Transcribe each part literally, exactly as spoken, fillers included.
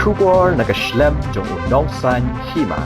Khubor na ka shlem jong u nongsan hima.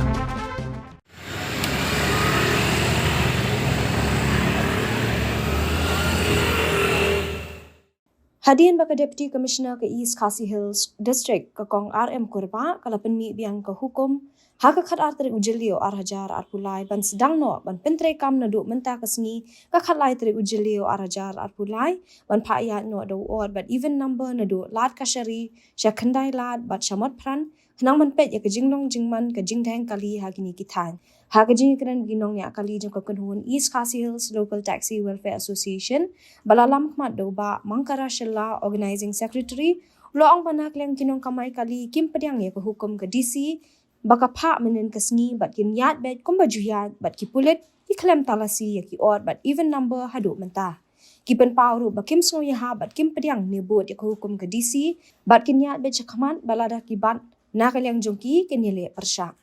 Hadien ba ka Deputy Commissioner ka East Khasi Hills District, ka Kong R M Kurbah, ka la pynmih biang ka hukum ha ka khatar tarik u Jylliew ar hajar arphew lai ban sdang noh ban pyntreikam naduh mynta ka sngi, ka khatlai tarik u Jylliew ar hajar arphew lai, ban phah ïaid noh da u odd bad even number naduh Ladkashari sha Khyndailad bad sha Motphran, khnang ban peit ïa ka jinglong jingman ka jingdheng kali ha kine ki thaiñ. Ha ka jingïakren bad ki nongñiah kali jong ka kynhun East Khasi Hills Local Taxi Welfare Association, ba la lam khmat da u Bah Mangkara Shylla, Organizing Secretary, u la ong ba na ka liang ki nongkamai kali kim pdiang ïa ka hukum ka D C ba ka phah mynhynnin ka sngi bad kin ïaid beit kumba ju ïaid bad ki pulit ki khlem talasi ïa ki odd bad even number haduh mynta. Ki pynpaw ruh ba kim sngew ïahap bad kim pdiang ne bud ïa ka hukum ka D C bad kin ïaid beit shakhmat bad lada ki bat na ka liang jong ki kin ïaleh pyrshah.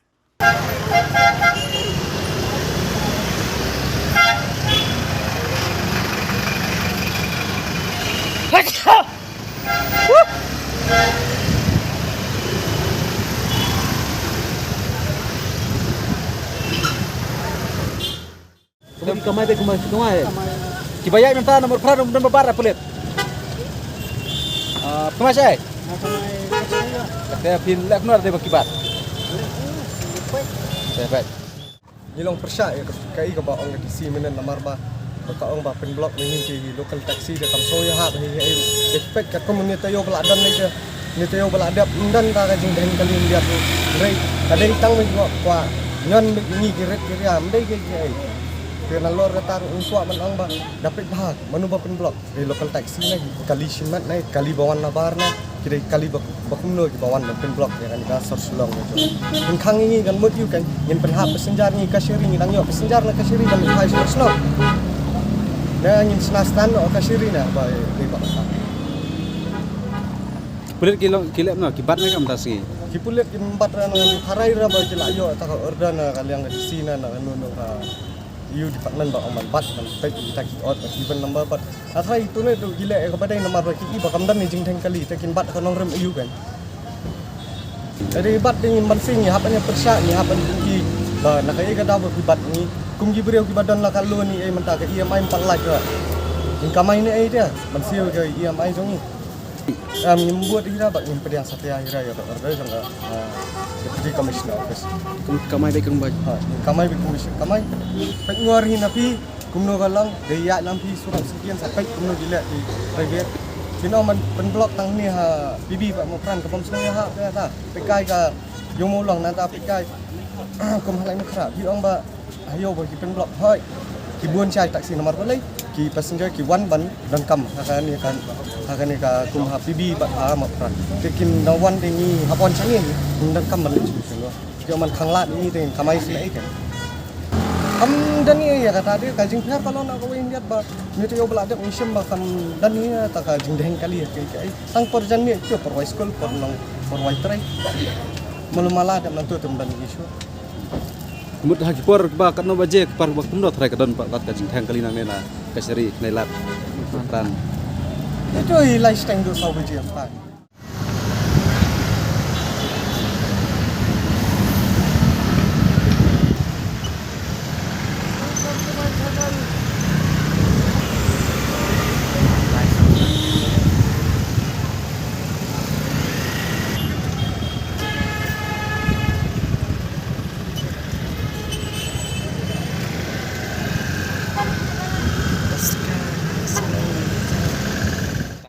Ki kamai te kamai, ki kamai. Kiba ïaid mynta namar phra, namar ba bar pulit. Ah, kamai shai? Kata phin leh kumno de ba ki bat. Te peit. Ngi long pyrshah ïa ka, kaei kaba ong ka D C mynhynnin namar ba, ba ka ong ba pynblock ïa ngi ki local taxi da kam sngewbha ïahap hi hi. Te peit katkum une taïew ba la don ne te, une taïew ba la dep, ym don ta ka jingdheng kali ym dep. Hynrei ka dei tang ba kwah ñion ngi ki rit ki ria, ym dei kaei kaei. Te nalor kata ruh ngi kwah ban ong ba da peit bha mano ba pynblock. Dei local taxi ne, kali shimet ne, kali ba wan na bar ne, ki dei kali ba, ba kumno kiba wan ban pynblock ïa kane ka sor Shillong ne. Ngin khang ïa ngi kan mut ïa u kan, ngin pynhap passenger ngi Kashari, ngi dang ïoh passenger na Kashari ban phai sha shnong. Ne ngin shna stand na Kashari ne ba dei ba ka. Pulit ki long, ki leh na, ki bat ne kam ta sngi. Ki pulit ki bat ra na, tharai ra ba ki la ïoh ta ka order na ka liang ka D C na, na ka nun ka E U department ba ong ban bat, ban peit kita ki odd, ban even number bat. Tharai tu ne tu ki leh kaba dei namar ba ki i ba kam don ne jingdheng kali, te kin bat ka nongrim E U kan. Te dei bat dei ngin ban sing, ngi hap ban ïa pyrshah, ngi hap ban pyni ba na kaei ka daw ba ki bat ngi. Kum ki briew kiba don la ka loan ne ei mynta ka E M I ym pat lait ra. Ngin kamai ne ei te ban siew ka E M I jong ngi. Em, ngim bud ïa ra bad ngim pdiang satia ïa ra ïa ka order jong ka, ah, Deputy Commissioner Office. Kam-, kamai beit kumbai. Ha, ngin kamai beit Commissioner, kamai. Peit ngor hi na phi, kumno ka long, dei ïaid lang phi surok sukien sa peit kumno ki leh ki private. Phin ong ban pynblock tang ne ha P B bad Mawpran ka bym sngewbha ha ta. Peit kai ka ïoh mo long na ta peit kai. Kum halai Mawkhrah, phi ong ba Ayo ba ki pynblock hoi. Ki bun shai taxi namar balei ki passenger ki wan ban donkam ha kane ka, ha kane ka kum ha P B bad ha Mawpran. Te kin da wan te ngi hap wan shane ngi donkam ban leit sha sha. Ki man khang lad ngi te kamai sha ei kan. Kam don ei ïa kata de ka jingpher ka long na kawei ngiat ba ngi te ïoh ba la dep ngi shem ba kam don ei ïa ta ka jingdheng kali ïa ka ei. Tang por jan ngi ïoh por wai skul por nong por wai trei. Mula mala dep nang tu tem don ei shu. Mut ha ki por ba katno baje, ki por ba kumno tharai ka don pat lad ka jingdheng kali nangne na Kashari, Khyndailad, Mawpran. Ito i lai steng do saw baje empat.